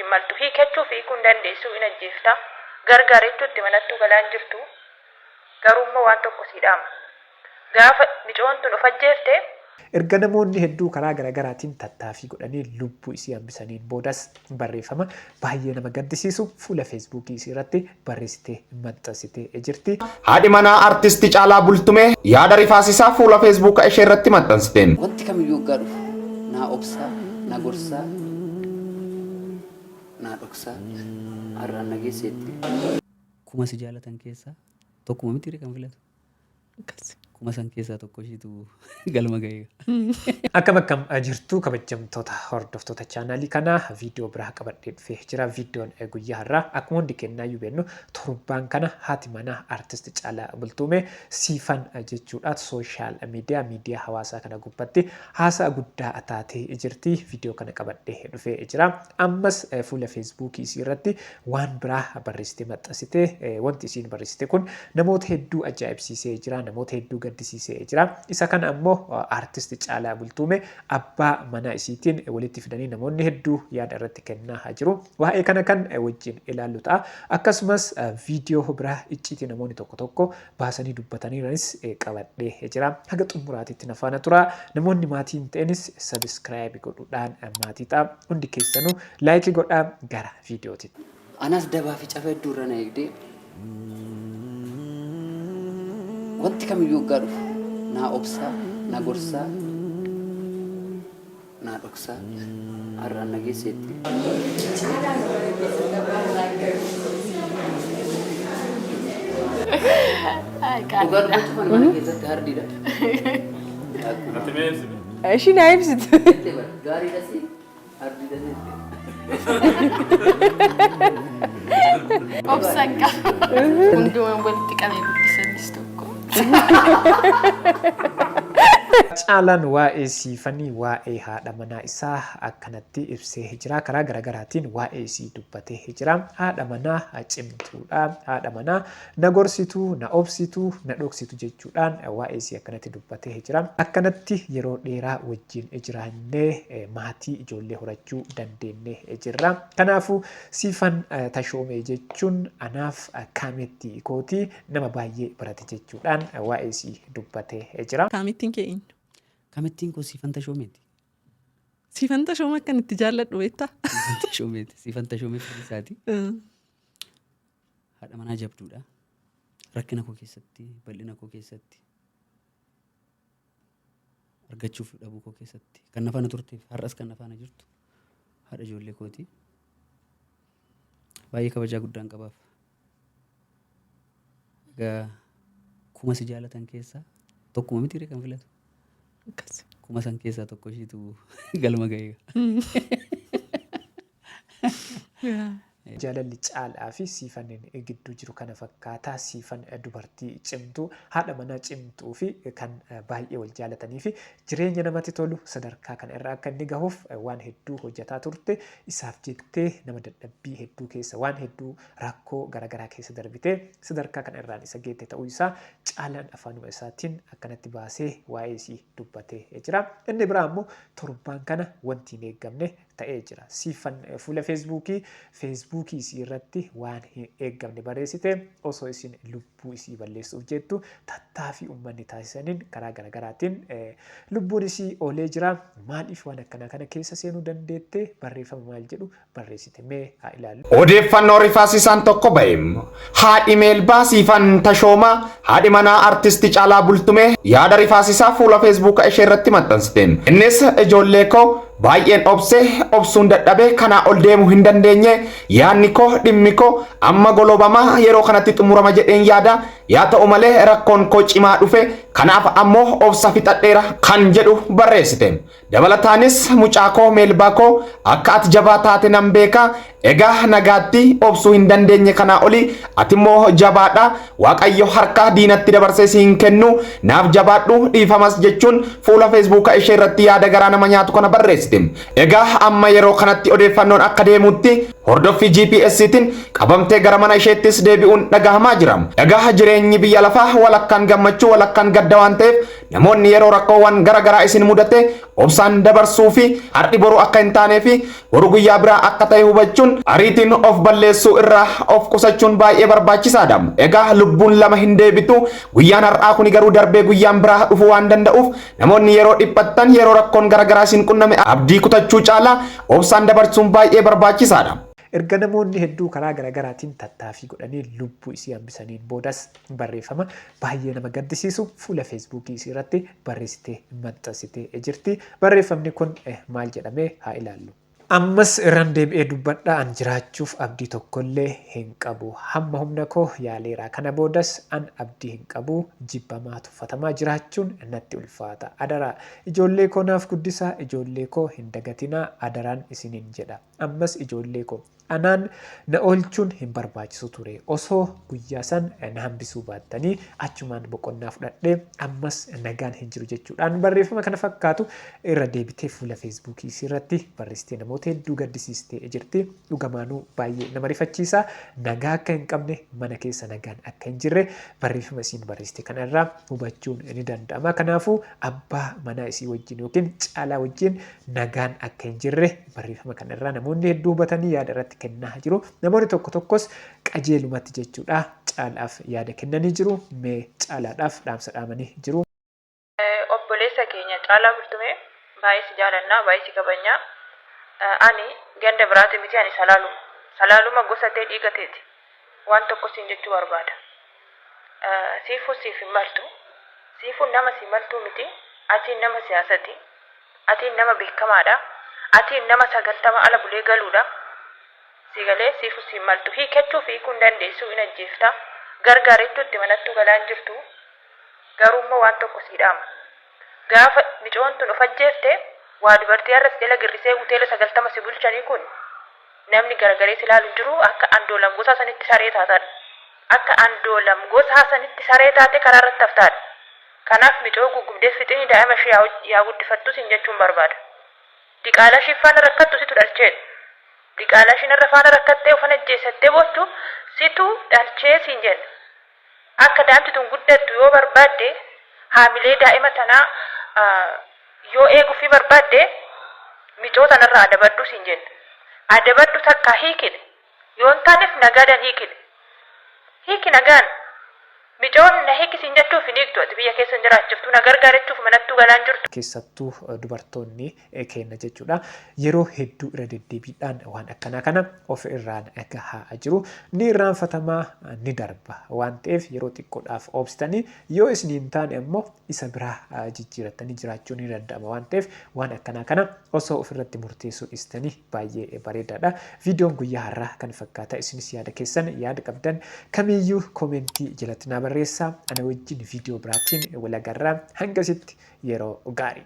hin maltu. Hiikachuuf hiikuu hin dandeessu hin ajjeefta. Gargaar jechuutti manattuu galaa hin jirtu. Garuu immoo waan tokko sii dhaama. Gaafa micoon tun of ajjeefte. Erga namoonni hedduu karaa garagaraatiin tattaaffii godhanii lubbuu isii hambisaniin boodas barreeffama baay'ee nama gaddisiisu fuula Feesbuukii isii irratti barreessitee maxxansitee jirti. Haadhi manaa Artisti Caalaa Bultumee yaada rifaasisaa fuula Feesbuuka ishee irratti maxxansite. Wanti kamiyyuu hoggaa dhufu naa obsaa, na gorsaa, naa dhoksaa har'aan na geesseetti. Kuma si jaalatan keessaa tokkuma mitiiree kan filatu. Akkas. Kuma san keessaa tokko ishiitu galma ga'e. Akkam akkam jirtu kabajamtoota hordoftoota chaanaalii kanaa viidiyoo biraa qabadhee dhufee jira. Viidiyoon guyyaa har'aa akkuma hundi kennaayyuu beeknu torbaan kana haati manaa artist Caalaa Bultuumee Siifan jechuudha sooshaal miidiyaa miidiyaa hawaasaa kana gubbatti haasa'a guddaa taatee jirti. Viidiyoo kana qabadhee dhufee jira. Ammas fuula feesbuukii isii irratti waan biraa barreessitee maxxansite. Wanti isiin barreessite kun namoota hedduu ajaa'ibsiisee jira, namoota hedduu gaddisiisee jira. Isa kana ammoo aartist Caalaa Bultuume abbaa manaa isiitiin walitti fidanii namoonni hedduu yaada irratti kennaa jiru. Waa'ee kana kan wajjin ilaallu ta'a. Akkasumas viidiyoo biraa icciitii namoonni tokko tokko baasanii dubbataniiranis qabadhee jira. Haga xumuraatitti na faana tura. Namoonni maatii hin ta'inis sabiskiraayibi godhuudhaan maatii ta'a. Hundi keessanuu laayikii godhaa gara viidiyootitti. Anas dabaa fi cafa hedduu irra na eegdee wanti kamiyyuu hoggaa dhufu naa obsaa, na gorsaa, naa dhoksaa har'aan na geesseetti. Dhugaa dubbachuuf ani mana keessatti hardiidha. Akkuma Ati mee ibsite? Ishii naa ibsitu. jette bara gaariidhas hardiidhas jette. Obsan qaba. Hundumaan walitti qabee guddisanis tokko. Caalaan waa'ee Siifanii waa'ee haadha manaa isaa akkanatti ibsee jira. Karaa garagaraatiin waa'ee isii dubbatee jira. Haadha manaa cimtuudha. Haadha manaa na gorsitu, na obsitu, na dhoksitu jechuudhaan waa'ee isii akkanatti dubbatee jira. Akkanatti yeroo dheeraa wajjin jiraannee maatii ijoollee horachuu dandeennee jirra. Kanaafuu Siifan Tashoomee jechuun anaaf kaameettii kooti nama baay'ee barate jechuudhaan waa'ee isii dubbatee jira. Kaamettiin kee eenyu? Kamittiin koo Siifan Tashoomeeti. Siifan Tashooma akkan itti jaalladhu beektaa? Siifan Tashoomeeti. Siifan Tashoomee Firrisaati. Haadha manaa jabduudha. Rakkina koo keessatti, bal'ina koo keessatti, argachuuf dhabuu koo keessatti kan na faana turteef har'as kan na faana jirtu haadha ijoollee kooti. Baay'ee kabajaa guddaan qabaaf. Egaa kuma si jaalatan keessaa tokkuma mitiiree kan filatu. Akkas. Kuma san keessaa tokko ishiitu galma ga'e. Yaa. Jaalalli Caalaa fi Siifaniin gidduu jiru kana fakkaata. Siifan dubartii cimtuu, haadha manaa cimtuu fi kan baay'ee wal jaalatanii fi jireenya namatti tolu sadarkaa kana irra akka inni gahuuf waan hedduu hojjataa turte. Isaaf jettee nama dadhabbii hedduu keessa waan hedduu rakkoo garagaraa keessa darbitee sadarkaa kana irraan isa geette ta'uu isaa Caalaan afaanuma isaatiin akkanatti baasee waa'ee isii dubbatee jira. Inni biraa ammoo torbaan kana wanti hin eeggamne ta'ee jira. Siifan fuula feesbuukii feesbuukii isii irratti waan hin eeggamne barreessite osoo isin lubbuu isii balleessuuf jettu tattaafii uummanni taasisaniin karaa garagaraatiin lubbuun isii oolee jira. Maaliif waan akkanaa kana keessa seenuu dandeette? Barreeffama maal jedhu barreessite? Mee haa ilaallu. Odeeffannoo rifaasisaan tokko ba'e. Haadhi Meelbaa Siifan Tashoomaa, haadhi manaa Artisti Caalaa Bultumee yaada rifaasisaa fuula Feesbuuka ishee irratti maxxansite. Innis ijoollee koo baay'een obse, obsuun dadhabe, kanaa ol deemuu hin dandeenye, yaadni koo, dhimmi koo amma golobama, yeroo kanatti xumurama jedheen yaada. Yaa ta'u malee rakkoon koo cimaa dhufe, kanaaf ammoo obsa fixadheera kan jedhu barreessite. Dabalataanis mucaa koo Meelbaa koo akka ati jabaa taate nan beeka. Egaa nagaatti obsuu hin dandeenye kanaa oli ati immoo jabaadha. Waaqayyo harka diinatti dabarsee si hin kennu. Naaf jabaadhu dhiifamas jechuun fuula feesbuuka ishee irratti yaada garaa nama nyaatu kana barreessite. Egaa amma yeroo kanatti odeeffannoon akka deemutti hordoffii GPS'tiin qabamtee gara mana isheettis deebi'uun dhagahamaa jira. Egaa jireenyi biyya lafaa walakkaan gammachuu walakkaan gadda waan ta'eef Namoonni yeroo rakkoowwan gara garaa isin mudate obsaan dabarsuu fi har'i boru akka hin taanee fi boru guyyaa biraa akka ta'e hubachuun ariitiin of balleessuu irraa of qusachuun baay'ee barbaachisaadha. Egaa lubbuun lama hin deebitu guyyaan har'aa kuni garuu darbee guyyaan biraa dhufuu waan danda'uuf namoonni yeroo dhiphattan yeroo rakkoon gara garaa isin qunname abdii kutachuu caalaa obsaan dabarsuun baay'ee barbaachisaadha. Erga namoonni hedduu karaa garagaraatiin tattaaffii godhanii lubbuu isii hambisaniin boodas barreeffama baay'ee nama gaddisiisu fuula feesbuukii isii irratti barreessitee maxxansitee jirti. Barreeffamni kun maal jedhamee haa ilaallu. Ammas irran deebi'ee dubbadha an jiraachuuf abdii tokkollee hin qabu. Hamma humna koo yaaleera. Kana boodas an abdii hin qabu. Jibbamaa tuffatamaa jiraachuun natti ulfaata. Adaraa ijoollee koo naaf guddisaa, ijoollee koo hin dagatinaa adaraan isiniin jedha. Ammas ijoollee koo anaan na oolchuun hin barbaachisu ture. Osoo guyyaa san na hambisuu baattanii achumaan boqonnaa fudhadhee ammas nagaan hin jiru jechuudhaan barreeffama kana fakkaatu irra deebitee fuula feesbuukii isii irratti barreessitee namoota hedduu gaddisiistee jirti. Dhugamaanuu baay'ee nama rifachiisa. Nagaa akka hin qabne mana keessa nagaan akka hin jirre barreeffama isiin barreessite kana irraa hubachuun ni danda'ama. Kanaafuu abbaa manaa isii wajjin yookiin caalaa wajjin nagaan akka hin jirre barreeffama kana irraa namoonni hedduu hubatanii yaada irratti kennaa jiru. Namoonni tokko tokkos qajeelumatti jechuudha caalaaf yaada kennanii jiru. Mee caalaadhaaf dhaamsa dhaamanii jiru. Obboleessa keenya Caalaa Bultumee baay'ee si jaalanna, baay'ee si kabajna. Ani ganda biraati miti ani Salaaluma. Salaaluma gosa tee dhiiga teeti. Waan tokko siin jechuu barbaada. Siifuu siif hin maltu. Siifuun nama sii maltuu miti. Atiin nama siyaasati. Atiin nama beekamaadha. Atiin nama 90 ala bulee galuudha. Sii galee siifu siin maltu. Hiikachuuf hiikuu hin dandeessu hin ajjeefta. Gargaar jechuutti manattuu galaa hin jirtu. Garuu immoo waan tokko sii dhaama. Gaafa micoon tun of ajjeefte waa dubartii har'a si jala girrisee huteela 90 si bulchanii kun namni garagaree si laalu hin jiru akka Andoolam Gosaa sanitti saree taataadha. Akka Andoolam Gosaa sanitti saree taatee karaa irratti haftaadha. Kanaaf micoo guggubdee fixini daa'ima ishee yaa guddifattu siin jechuun barbaada. Diqaalaa ishiin faana rakkattu situ dhalcheedha. Diqaalaa ishiin har'a faana rakkattee ufan ajjeessattee boochu situ dhalchee siin jenna. Akka daa'imti tun guddattu yoo barbaadde haamilee daa'ima tanaa yoo eeguufii barbaadde micoo tanarraa adabadhu siin jenna. Adabadhu takkaa hiikine. Yoo hin taaneef nagaadhaan hiikine. Hiiki nagaan. Micoon na hiiki siin jechuuf hin hiiktu ati biyya keessa hin jiraachiftu na gargaari jechuuf manattuu galaa hin jirtu. Keessattuu dubartoonni keenna jechuudha. Yeroo hedduu irra deddeebiidhaan waan akkanaa kana of irraan gahaa jiru. Ni irraanfatama, ni darba waan ta'eef yeroo xiqqoodhaaf obsitanii yoo isinii hin taane ammoo isa biraa jijjiirattanii jiraachuu ni danda'ama waan ta'eef waan akkanaa kana osoo ofirratti murteessuu dhiistanii baay'ee bareedaadha. Viidiyoon guyyaa har'aa kan fakkaata. Isinis yaada keessan yaada qabdan kamiyyuu koomentii jalatti naa barreessaa. Ana wajjin viidiyoo biraatiin wal agarra. Hangasitti yeroo gaarii.